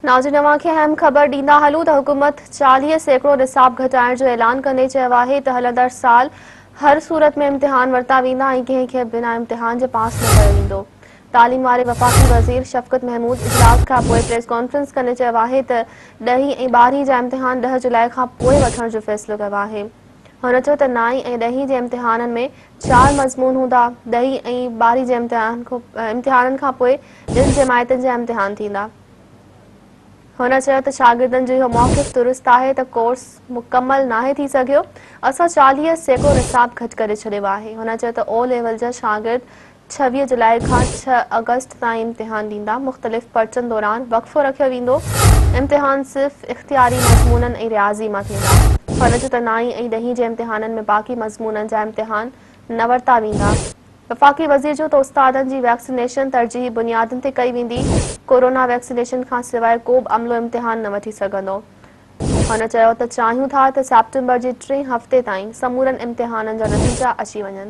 ناظرين اوهان کي اهم خبر ڏيندا هلون ته حڪومت 40% نصاب گهٽائڻ جو اعلان ڪندي چيو آهي ته هلندڙ سال هر صورت ۾ امتحان ورتا ويندا ۽ ڪنهن کي بنا امتحان جي پاس نه ڪيو ويندو. تعليم واري وفاقي وزير شفقت محمود اجلاس کان پوء پريس ڪانفرنس ڪندي چيو آهي ته ڏهين ۽ ٻارهين جا امتحان 10 جولاء کان پوء وٺڻ جو فيصلو ڪيو آهي. هن چيو ته نائين ۽ ڏهين جي امتحانن ۾ چار مضمون هوندا، ڏهين ۽ ٻارهين جي امتحانن کان پوء ٻين جماعتن جا امتحان ٿيندا. هن چيو ته شاگردن جو اهو موقف درست آهي ته ڪورس مڪمل ناهي ٿي سگهيو، اسان 40% نصاب گهٽ ڪري ڇڏيو آهي. هن چيو ته او ليول جا شاگرد 26 جولاء کان 6 آگسٽ تائين امتحان ڏيندا، مختلف پرچن دوران وقفو رکيو ويندو، امتحان صرف اختياري مضمونن ۽ رياضي مان ٿيندا. هن چيو ته نائين ۽ ڏهين جي امتحانن ۾ باقي مضمونن جا امتحان نه ورتا ويندا. وفاقي وزير چيو ته استادن جي ويڪسينيشن ترجيحي بنيادن تي ڪئي ويندي، ڪورونا ويڪسينيشن کان سواء ڪو به عملو امتحان نه وٺي سگهندو. هن چيو ته چاهيون ٿا ته سيپٽمبر جي ٽئين هفتي تائين سمورن امتحانن جا نتيجا اچي وڃن.